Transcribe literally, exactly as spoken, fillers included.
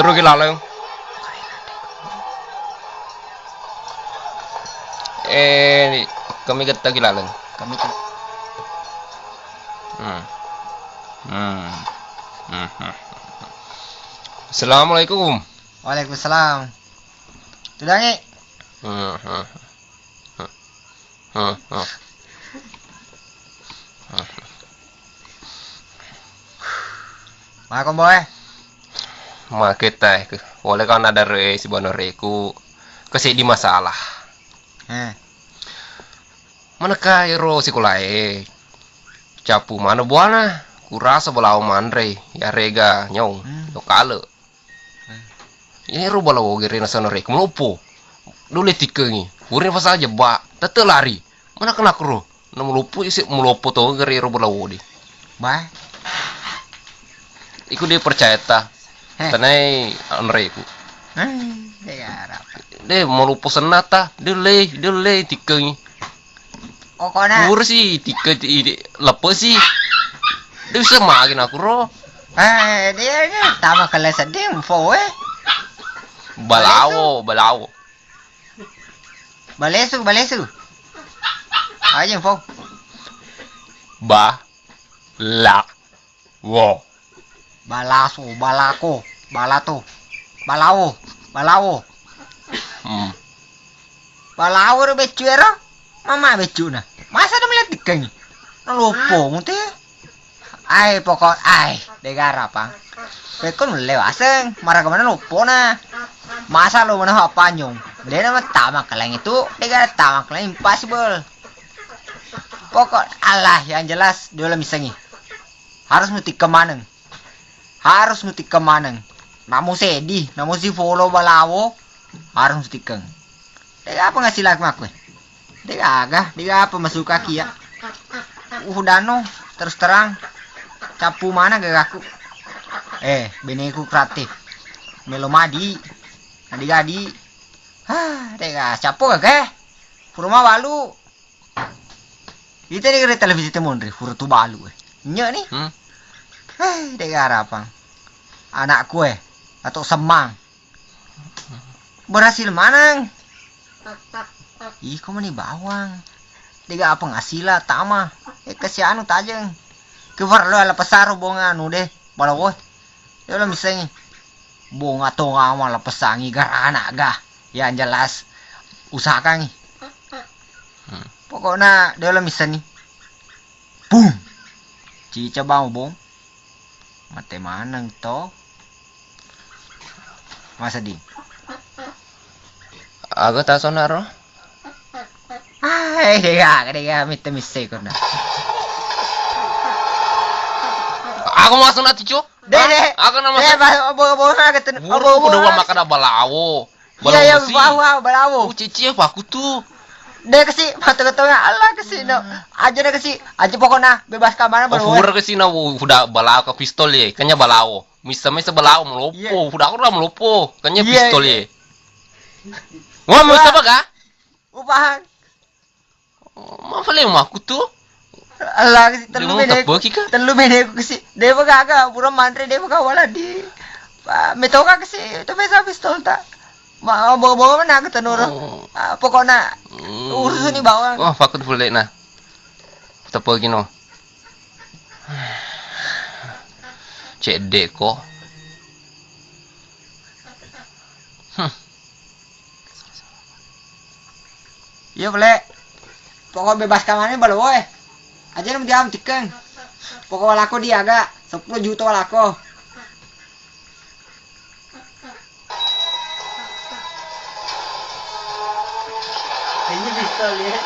Rugi laleng. Eh, kami getta ki laleng. Kami ki. Hmm. Hmm. Hmm. Assalamualaikum. Waalaikumsalam. Tudangi. Hmm, hmm. Makombo e. Maketta e, wale kan ada re sibawa nareku keseddi masalah. Eh. Maneka ero sikolae cappu maneng buana, kurasa balawo manre, yarega nyau, hmm, lokale. Iyaro balawo gere nasana rek meloppo. Dole tikkengi. Pura fasa jebba, tette lari. Mana kena kuro? Na meloppo isi meloppo to gere ro balawo de. Bah. Iku de percaya ta. Heh. Tanai anreku. Eh, de garap. De meloppo senna ta, de le, de le tikkengi. Okona. Pura si tikke ti-, leppe si. De bisa magi nakuro. Eh, dia ni tama kele seddi mfo e. Balawo, balawo. Balesu, balesu. Aja mfo. Ba. La. Wo. Balaso, balako, balato, balawo, balawo. Hmm. Balawo ro beccu ero? Mama beccuna. Masa de melihat dikkengi? Naloppo mute. Ai pokok ai, de garapang. Pekko nulle waseng, maraga mana loppona. Masa lo mana apanyong. De na mattama keleng itu, de gara tama keleng impossible. Pokok Allah yang jelas diola misengi. Harus mutikkeng maneng. Harus mutikkeng maneng. Namo seddi, namo si follow balawo, harus mutikkeng. Dega apa ngasilaku aku e? Dega aga, dega apa masuka kia? Uh, dano, terus terang. Cappu mana gagaku? Eh, beneku kreatif. Melo madi. Adi-adi. Hah, dega cappu gaga e. Pura mabalu. Ita ni kira televisi te monri, fura tu balu e. Nyo ni. Hmm. Eh, de garapang. Anakku e, atau semang. Berhasil manang. Iko meni bawang. Dega apa ngasila tama. Eh, kasi anu tajeng. Kever lo ala pesaro bonga anu de. Balawo. Yo lo misengi. Bonga tonga mala pesangi garana ga. Yang jelas usahakangi. Hmm. Pokokna de lo misenni. Bum. Cica bau bong. Mate maneng to. Masa di. Aga tasona ro? Ah, eh, dega, dega, mitte misse kona. Aku masuk nanti, Cuk. De, de. Aku nama de, saya. Ba-, bo-, bo-, na keten-, Buru bo-, bo-, kudu na makada balawo. Iya, iya, balawo mesi. Balawo, balawo. Oh, cici apa aku tuh? De, kasi, mata ketonga, Allah, kasi, no. Hmm. Aja de, kasi, aja pokokna bebas kamana, oh, balawo. Fura kasi, na, udah balawo ke pistol ya, kanya balawo. Misa, misa balawo, melopo, iya. Udah aku udah melopo, kanya, iya, pistol iya. Ya. Wah, misa apa, kah? Upahan. Oh, mafale maku tu? Allah, kasi tellu bene, tellu bene ku kasi. Depa gaga, pura manre, depa gaga wala di. Pa, metoka kasi, to pesa pistol ta. Ma, bawa-bawa mana ke tenuro. Oh. Ah, pokokna, hmm, urusuni bawang. Wah, fakut pole na. Tepo gino. Cedde ko. Hmm. Iya, pole. Pokok bebas kamane balo, woe. Aja nemu diam tikeng. Pokok walako diaga, sepuluh juta walako. Ini pistol ya.